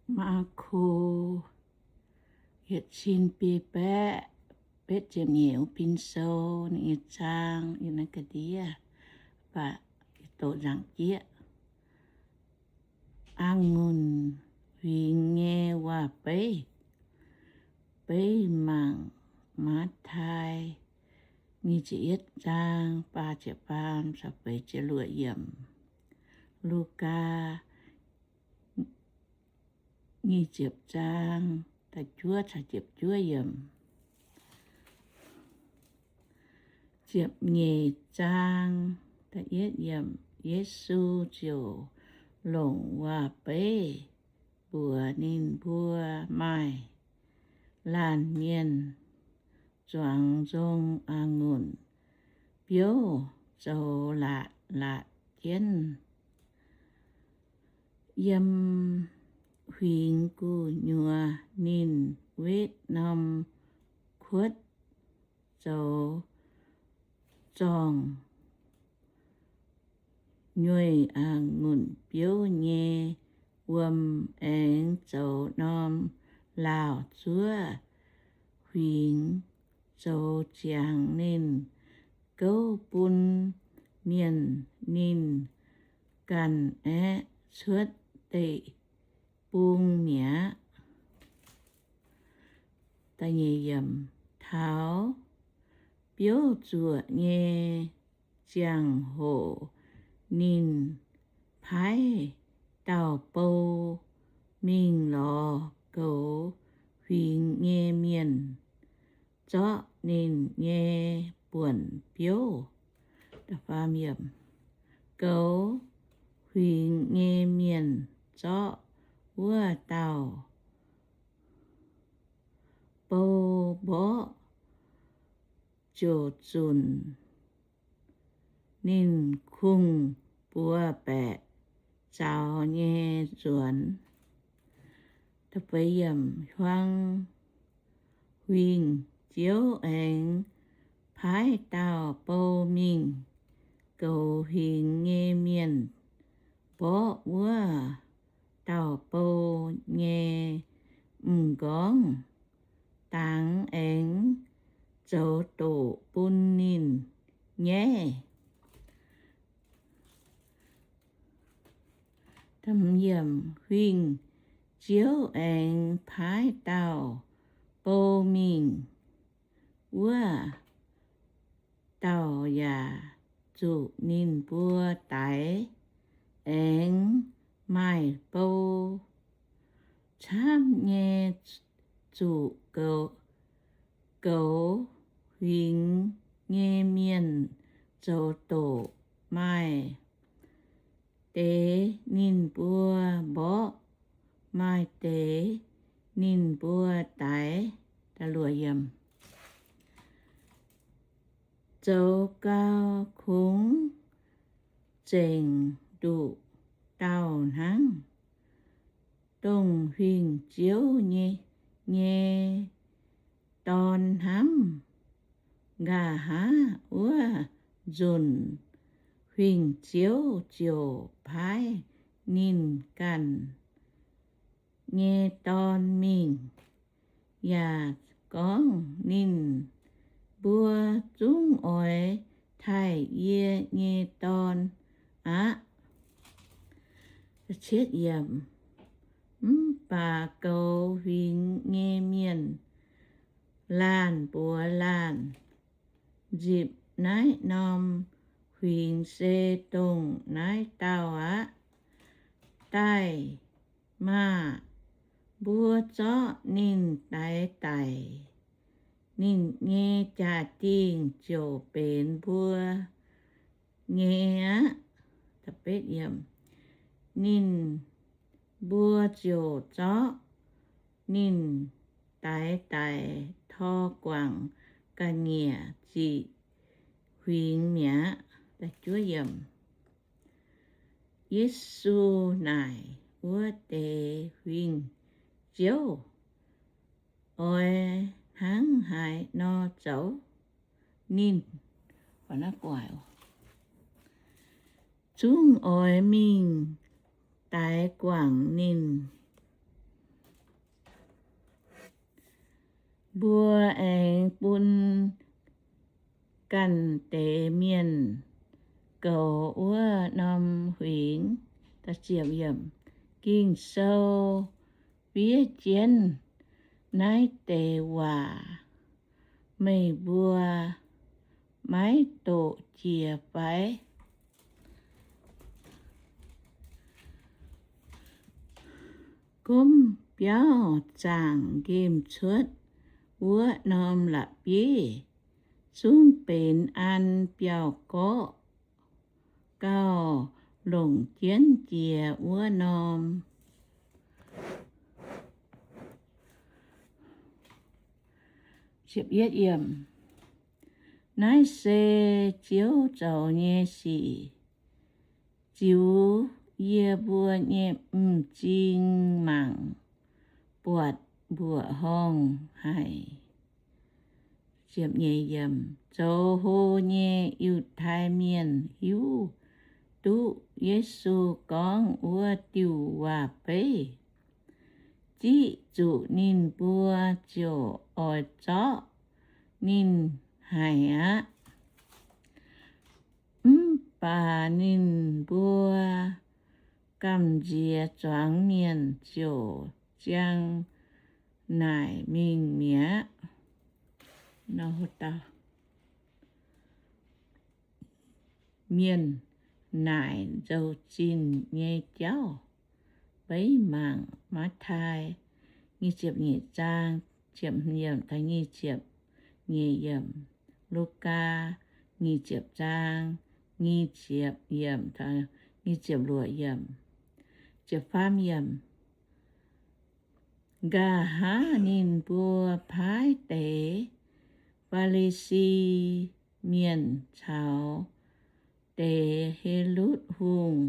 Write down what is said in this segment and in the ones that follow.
Maako yietc cin biei baeqv betv ziepc nyeic wuov bin sou, ninh nyei zaang yiem naaiv ga'ndiev, baac doqc nzaangc jieqv. A'ngunc huingx nyei waac-beiv. Beiv mangc Matv^taai nyic ziepc yietv zaang faah ziepc faam caux feix ziepc luoqc yiemc, Lugaa nyic ziepc zaang da'juov caux ziepc juov yiemc. Ziepc nyeic zaang da'yietv yiemc, Yesu ziouc longc waac-beiv mbuox ninh mbuo, maaih laanh mienh zuangx nzong a'ngunc biouv zoux laatc laatc jienv. Yiem huingx gu'nyuoz ninh wetv norm kuotv zoux zorng nyueic a'ngunc biouv nyei wuom, aengx zoux norm laauh zuov huingx zoux ziangx ninh gouv bun mienh. Ninh ganh aeqv, cuotv deic-bung mi'aqv. Taux biouv zuoqc nyei ziangh hoc ninh paaiv dauh bou mingh lorz goux huingx nyei mienh zorqv ninh nyei buonc biouv. Goux huingx nyei mienh zorqv wuov dauh bou mborqv ziouc zunc ninh kungx-buoz baeqc zaux nyei nzuonx. Huang huingx-nziouv aengx paaiv dauh bou mingh goux huingx nyei mienh mborqv wuov dauh bou nyei m'nqorngv dangx, aengx zoux doqc bun ninh nyaiv. Huingx-nziouv aengx paaiv dauh bou mingh, wuov dauh yaac zuqc ninh mbuo daix. Aengx maaih bou camv nyei zuqc goux huingx nyei mienh zoux doqc. Maaih deix ninh mbuo mborqv, maaih deix ninh mbuo daix. Zoux gau kungx zengc nduqc dauh hnangv. Dongh huingx-nziouv nyei, nyei dorn hnamv nqa'haav wuov nzunc, huingx-nziouv ziouc paaiv ninh ganh nyei dorn mingh, yaac gorngv, Ninh mbuo zungv oix taaih yie nyei dorn aqv. Mv baac goux huingx nyei mienh laanh mbuox laanh, Nzipc naaiv norm huingx se dongh naaiv dauh aqv. Daaih maah! Mbuo zorqv ninh daix daic. Ninh nyei jaa-dingh ziouc benx mbuo nyei aqv. Ninh mbuo ziouc zorqv ninh daix daic, tor guangc ga'nyiec ziqc huingx mi'aqv. Yesu naaic wuov deix huingx-nziouv, Oix hnangv haaix nor zoux? Ninh zungv oix mingh daix guangc ninh. Mbuo aengx bun ganh deix mienh goux wuov norm huingx. Ging-Sou fiev jienv naaiv deix waac, meih mbuo maiv doqc jiex fai? Gomv biauv zaangc nqemh cuotv wuov norm la'bieiv zungv benx an biauv-gorqv gauh longc jienv jiex wuov norm. Naaiv se Ziouv zoux nyei sic, ziux yie mbuo nyei m'zing mangc buatc mbuoqc horngh haic. Zoux hlo nyei Yiutai Mienh hiuv duqv Yesu gorngv wuov diuh waac-beiv. Ziqv zuqc ninh mbuo ziouc oix zorqv ninh haic aqv. Mv baac ninh mbuo gamh nziex zuangx mienh ziouc ziang naaic mingh mi'aqv. Mienh naaic nzou-zinh nyei jauv. Beiv mangc Matv^taai nyic ziepc nyeic zaang, ziepc nyic, nyic ziepc nyeic yiemc, Lugaa nyic ziepc zaang, nyic ziepc yiemc, nyic ziepc luoqc yiemc, ziepc faam yiemc. Nqa'haav ninh mbuo paaiv deix Faa^li^si Mienh caux deix Helotv Hungh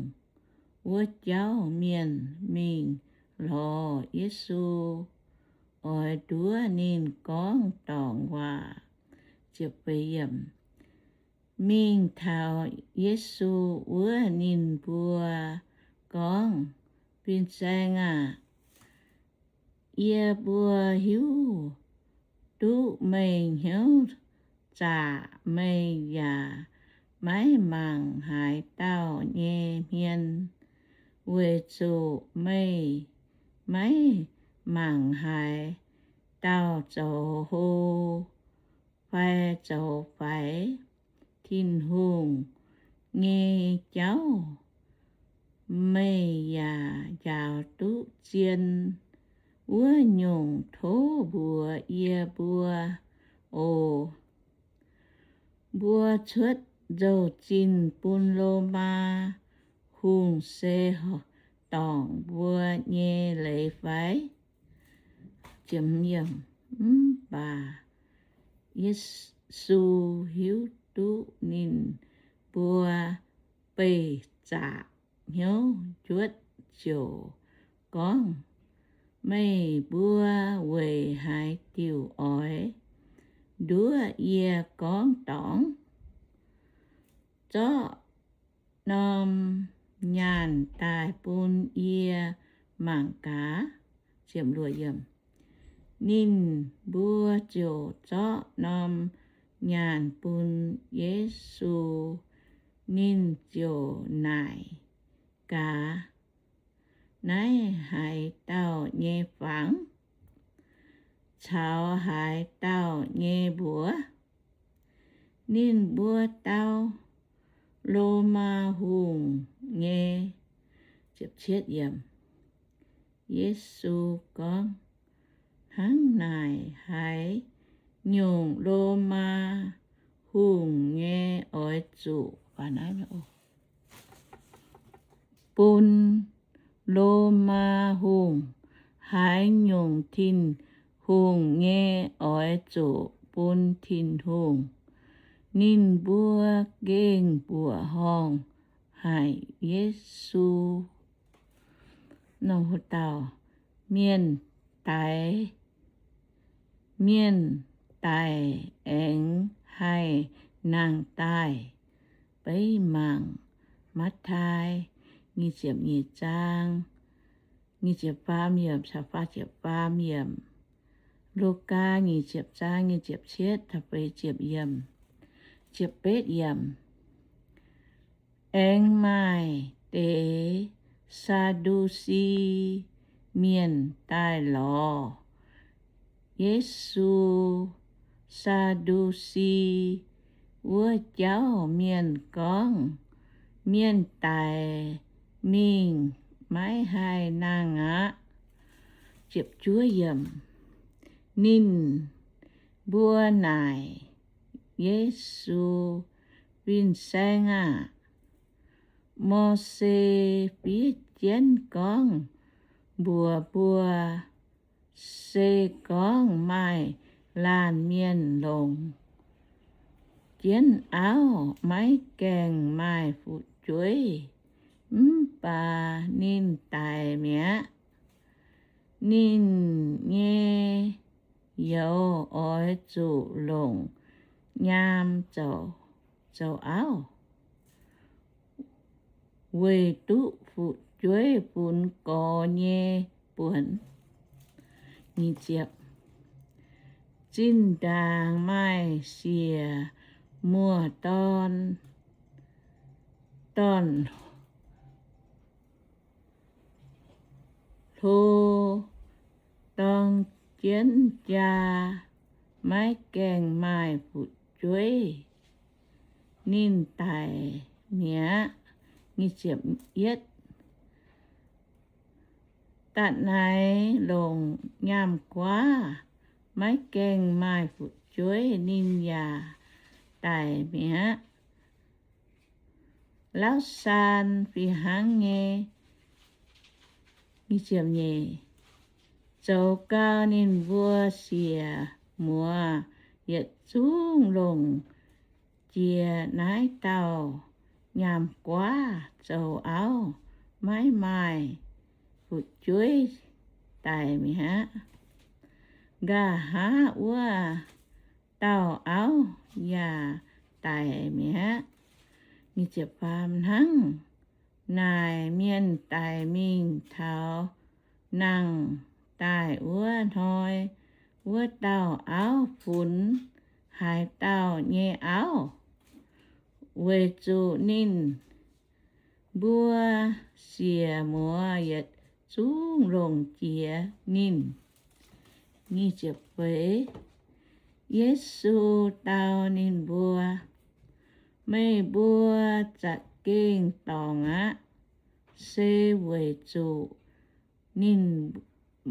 wuov jauv mienh mingh lorz Yesu, oix nduov ninh gorngv dorngc waac. Mingh taux Yesu wuov, ninh mbuo gorngv, Fin-Saeng aah! Yie mbuo hiuv duqv meih hnyouv zaqc, meih yaac maiv mangc haaix dauh nyei hmien, weic zuqc meih maiv mangc haaix dauh zoux hlo fai zoux faix. Tin-Hungh nyei jauv meih yaac njaaux duqv zien. Wuov nyungc, tov mbuox yie mbuo oc. Mbuo cuotv nzou-zinh bun Lomaa Hungh se dorngc mbuo nyei leiz fai? Mv baac Yesu hiuv duqv ninh mbuo beih zaqc hnyouv njuotv ziouc gorngv, Meih mbuo weic haaix diuc oix nduov yie gorngv dorngc? Zorqv norm nyaanh daaih bun yie mangc gaax. Ninh mbuo ziouc zorqv norm nyaanh bun Yesu. Ninh ziouc naaic gaax, Naaiv haaix dauh nyei fangx caux haaix dauh nyei mbuox? Ninh mbuo dau, Lomaa hungh nyei. Yesu gorngv, Hnangv naaic haaix nyungc Lomaa hungh nyei oix zuqc bun Lomaa hungh? Haaix nyungc Tin-Hungh nyei oix zuqc bun Tin-Hungh. Ninh mbuo gengh mbuoqc horngh haic Yesu. Mienh daic, mienh daic aengx haih nangh daaih. Beiv mangc Matv^taai nyic ziepc nyeic zaang, nyic ziepc faam yiemc caux faah ziepc faam yiemc. Lugaa nyic ziepc zaang nyic ziepc cietv taux feix ziepc yiemc, ziepc betv yiemc. Aengx maaih deix Saa^ndu^si Mienh daaih lorz Yesu. Saa^ndu^si wuov jauv mienh gorngv, mienh daic mingh maiv haih nangh aqv. Ninh mbuo naaic Yesu, Fin-Saeng aah! Mose fiev jienv gorngv mbuox mbuo, se gorngv maaih laanh mienh longc jienv auv, maiv gaengh maaih fu'jueiv, mv baac ninh daic mi'aqv, ninh nyei youz oix zuqc longc nyaam zoux auv, weic duqv fu'jueiv funx gorx nyei buonc. Zinh ndaangc maaih siec muoz-dorn, dorn-hlo dorng jienv jaa, maiv gaengh maaih fu'jueiv, ninh daic mi'aqv. Da'naix longc nyaam-guaav, maiv gaengh maaih fu'jueiv, ninh yaac daic mi'aqv. Lauv saan fih hnangv nyei, zoux gau ninh mbuo siec muoz yietc zungv longc jiex naaiv dauh nyaam-guaav zoux auv, maiv maaih fu'jueiv, daic mi'aqv. Nqa'haav wuov dauh auv yaac daic mi'aqv. Hnangv naaic, mienh daic mingh taux nangh daaih wuov hnoi, wuov dauh auv funx haaix dauh nyei auv, weic zuqc ninh mbuo siec muoz yietc zungv longc jiex ninh. Yesu dau ninh mbuo, Meih mbuo za'gengh dorngc aqv. Se weic zuqc ninh,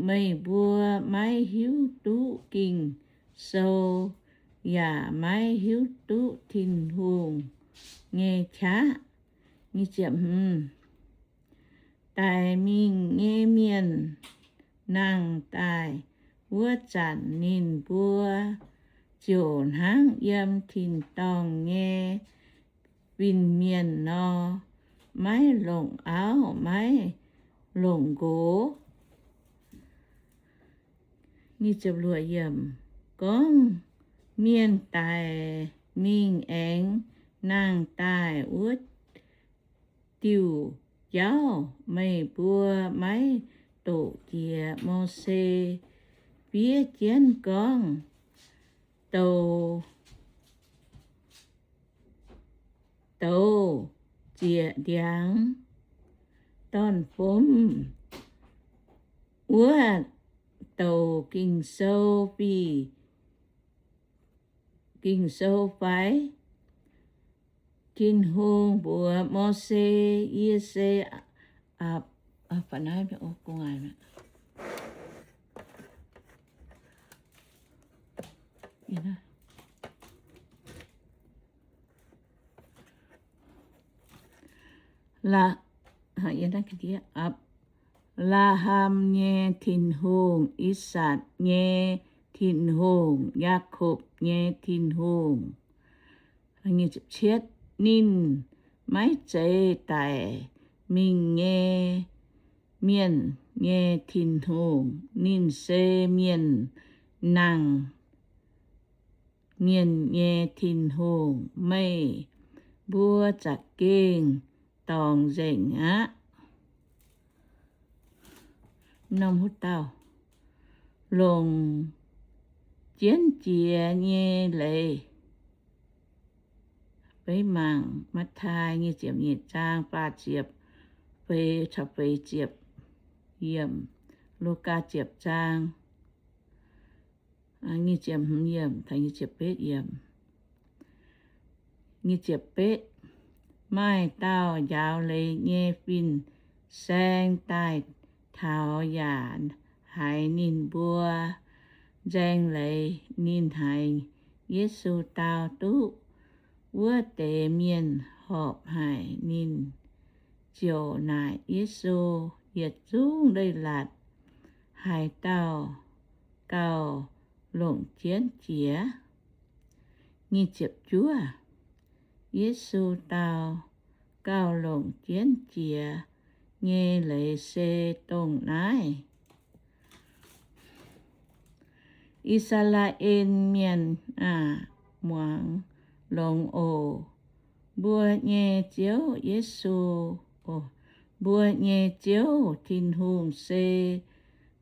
meih mbuo maiv hiuv duqv Ging-Sou yaac maiv hiuv duqv Tin-Hungh nyei qaqv. Daic mingh nyei mienh nangh daaih wuov zanc ninh mbuo ziouc hnangv yiem tin-dorngh nyei fin-mienh nor, maiv longc auv, maiv longc nqox. Gorngv mienh daic mingh aengx nangh daaih wuov diuh jauv meih mbuo maiv doqc jiex Mose fiev jienv gorngv, Douz, douz ziec ndiangx dorn-fomv wuov douc Ging-Sou fih, Ging-Sou fai? Tin-Hungh mbuox Mose, Yie se, Apc^laa^ham nyei Tin-Hungh, I^sakc nyei Tin-Hungh, Yaakopv nyei Tin-Hungh. Ninh maiv zeiz daic mingh nyei mienh nyei Tin-Hungh. Ninh se mienh nangh mienh nyei Tin-Hungh. Meih mbuo za'gengh dorngc nzengc aqv. Norm huv dauh longc jienv jiex nyei leiz. Beiv mangc Matv^taai nyic ziepc nyeic zaang faah ziepc feix caux feix ziepc yiemc, Lugaa ziepc zaang nyic ziepc hmz yiemc taux nyic ziepc betv yiemc. Nyic ziepc betv, maaih dauh njaaux leiz nyei fin-saeng daaih taux yaac haiz ninh mbuo nzaeng leiz. Ninh haiz Yesu dau duqv wuov deix mienh horpc haic, ninh ziouc naaic Yesu. Yietc zungv leiz-latc haaix dauh gauh longc jienv jiex? Nyic ziepc juov, Yesu dau, gauh longc jienv jiex nyei leiz se dongh naaiv. I^saa^laa^en Mienh aah! Muangx longx oc. Mbuo nyei Ziouv Yesu, mbuo nyei Ziouv Tin-Hungh se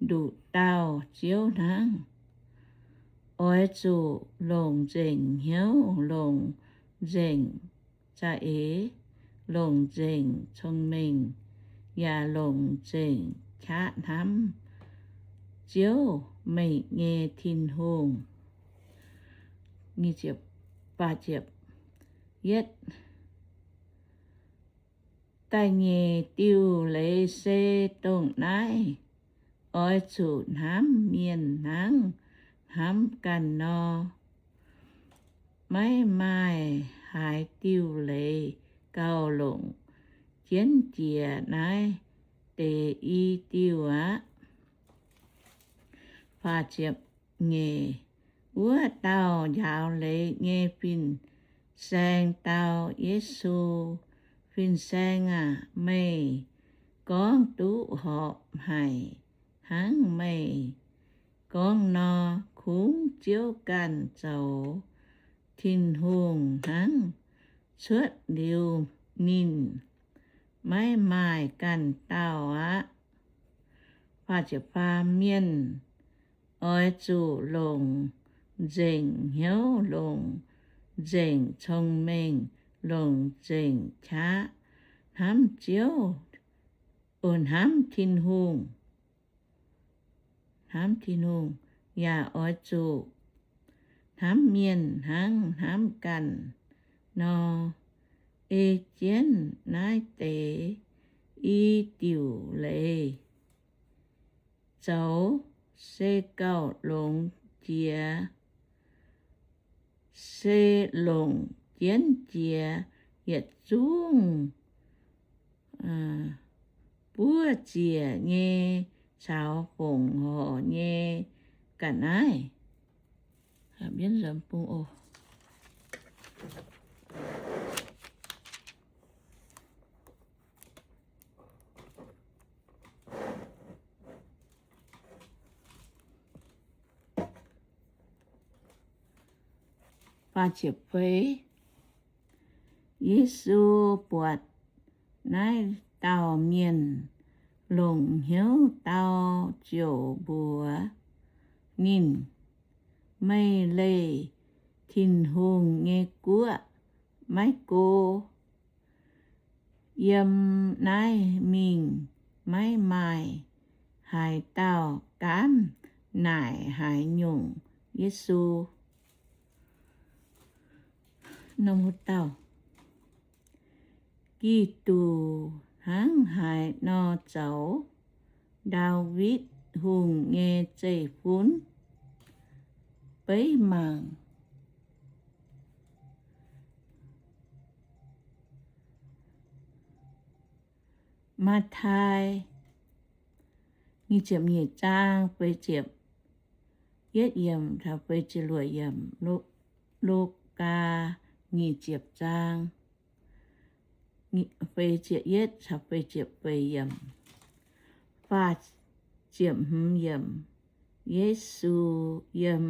nduqc dauh Ziouv hnangv. Oix zuqc longc nzengc hnyouv, longc nzengc za'eix, longc nzengc cong-mengh, yaac longc nzengc qaqv hnamv Ziouv, meih nyei Tin-Hungh. Yietv da'nyeic diuh leiz se dongh naaiv: Oix zuqc hnamv mienh hnangv hnamv ganh nor. Maiv maaih haaix diuh leiz gauh longc jienv jiex naaiv deix i diuh aqv. Wuov dauh njaaux leiz nyei fin-saeng dau Yesu, Fin-Saeng aah! Meih gorngv duqv horpc haic. Hnangv meih gorngv nor, kungx Ziouv ganh zoux. Tin-Hungh hnangv cuotv liuz ninh, maiv maaih ganh dauh aqv. Mienh oix zuqc longc nzengc hnyouv, longc nzengc cong-mengh, longc nzengc qaqv hnamv Ziouv, hnamv Tin-Hungh, hnamv Tin-Hungh, yaac oix zuqc hnamv mienh hnangv hnamv ganh nor. Ei jienv naaiv deix i diuc leiz zoux, se gauh longx jiex, se longc jienv jiex yietc zungv buov ziec nyei caux fongc horc nyei ga'naaiv. Yesu buatc naaiv dauh mienh longc hnyouv dau, ziouc mbuox ninh, Meih leih Tin-Hungh nyei guoqv maiv go. Yiem naaiv mingh maiv maaih haaix dauh gaamv naaic haaix nyungc Yesu. Giduc hnangv haaix nor zoux? Ndaawitv Hungh nyei zeiv-fun. Beiv mangc Matv^taai nyic ziepc nyeic zaang feix ziepc yietv yiemc caux feix ziepc luoqc yiemc, Lugaa nyic ziepc zaang feix ziepc yietv caux feix ziepc feix yiemc. Faah ziepc hmz yiemc. Yesu yiem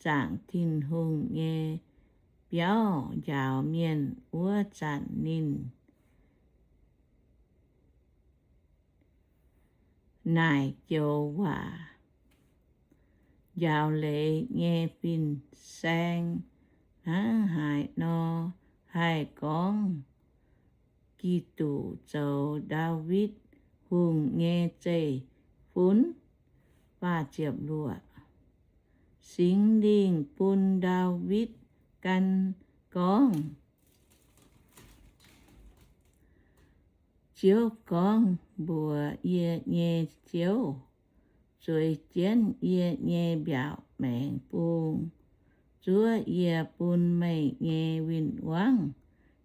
zaangc Tin-Hungh nyei biauv njaaux mienh wuov zanc ninh naaic joux waac. njaaux leiz nyei fin-saeng hnangv haaix nor haih gorngv Giduc zoux Ndaawitv Hungh nyei zeiv-fun? Singx Lingh bun Ndaawitv gan gorngv, Ziouv gorngv mbuox yie nyei Ziouv, Zueiz jienv yie nyei mbiaauc maengx bung, zuov yie bun meih nyei win-wangv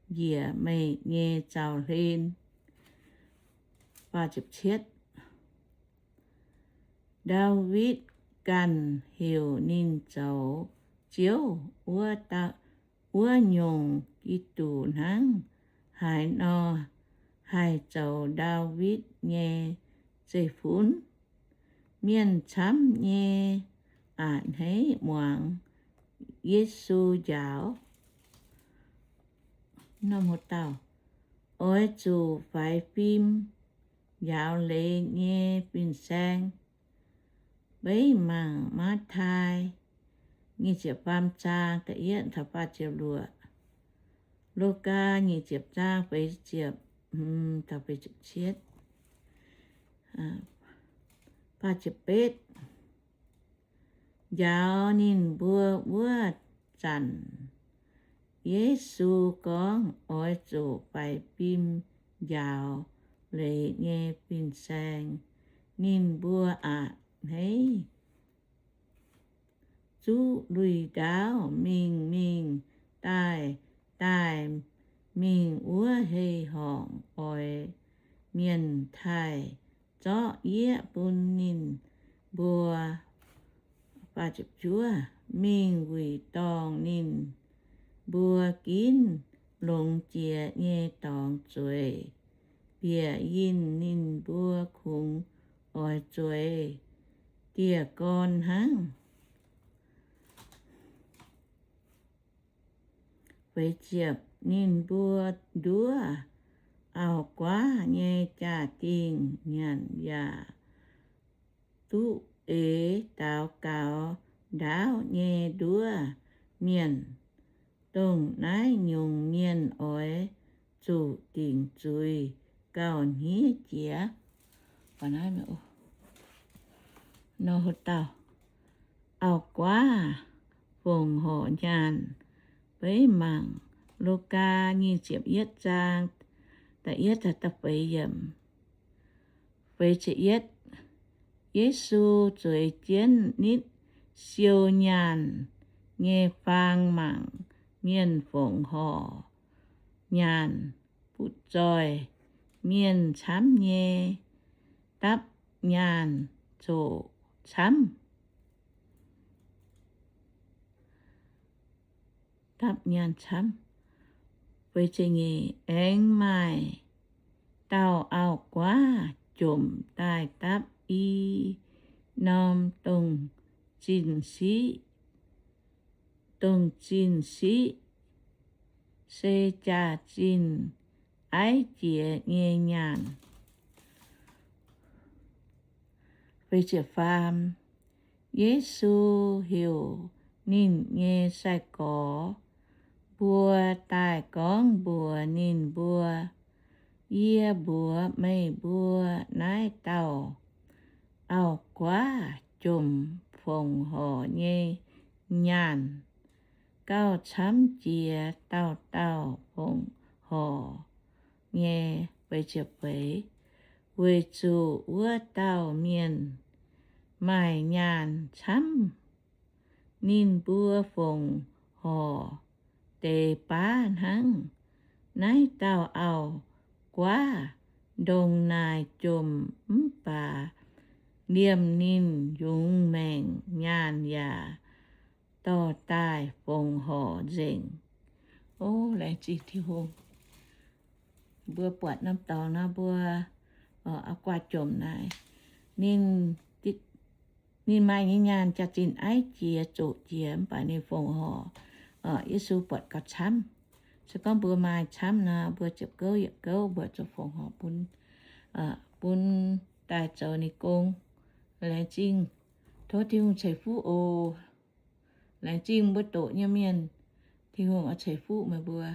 njiec meih nyei zaux hlen. Ndaawitv ganh heuc ninh zoux Ziouv wuov nyungc, Giduc hnangv haaix nor haih zoux Ndaawitv nyei zeiv-fun? Mienh camv nyei a'hneiv muangx Yesu njaaux. Oix zuqc faix fim njaaux leiz nyei fin-saeng. Beiv mangc Matv^taai nyic ziepc faam zaang da'yietv taux faah ziepc luoqc, Lugaa nyic ziepc zaang feix ziepc, taux feix ziepc cietv, faah ziepc betv. Njaaux ninh mbuo wuov zanc, Yesu gorngv oix zuqc faix fim njaaux leiz nyei fin-saeng. Ninh mbuo a'hneiv zuqv lui-ndaauv mingh mingh daaih daaih mingh wuov hei-horngc oix mienh taaih zorqv yieqv bun ninh mbuo. Mingh wuic dorngh ninh mbuo ginv longx jiex nyei dorngx zueiz, bieqc yinh ninh mbuo kungx oix zueiz dieh gorn hnangv. Ninh mbuo nduov auv-guaav nyei jaa-dingh nyanc yaac duqv eix daux gaux ndaauv nyei nduov mienh. Dongh naaiv nyungc mienh oix zuqc dingc zuiz gauh hniev jiex. Auv-guaav fongc horc nyaanh. Beiv mangc Lugaa nyic ziepc yietv zaang da'yietv taux da'feix yiemc. Feix ziepc yietv. Yesu zueiz jienv nitv siou nyaanh nyei faang mangc mienh fongc horc nyaanh butv-zoih. Mienh camv nyei dapv nyaanh zoqc camv. Dapv nyaanh camv. Aengx maaih dauh auv-guaav jomc daaih dapv i norm dongh zinh siqv. Dongh zinh siqv se jaax-zinh aiv jiex nyei nyaanh. Yesu heuc ninh nyei sai-gorx mbuo daaih gorngv mbuox ninh mbuo, Yie mbuox meih mbuo, naaiv dauh auv-guaav jomc fongc horc nyei nyaanh gauh camv jiex dauh dauh fongc horc nyei. Weic zuqc wuov dauh mienh maaih nyaanh camv, ninh mbuo fongc horc deix baav hnangv. Naaiv dauh auv-guaav ndongc naaic jomc mv baac liemh ninh yungz maengc nyaanh yaac dorh daaih fongc horc nzengc. O, laengz zingh Tin-Hungh. Mbuo buatc norm dorngx nor mbuo auv-guaav jomc naaic, ninh maaih nyei nyaanh jaax-zinh aiv jiex zoqc jiex mv baac ninh fongc horc Yesu buatc gauh camv. Se gorngv mbuo maaih camv nor, mbuo ziepc gouv yietc gouv mbuo zuqc fongc horc bun, bun daaih zoux ninh gong. Laengz zingh. Tov Tin-Hungh ceix fuqv oc. Laengz zingh mbuo doqc nyei mienh, Tin-Hungh oix ceix fuqv meih mbuo.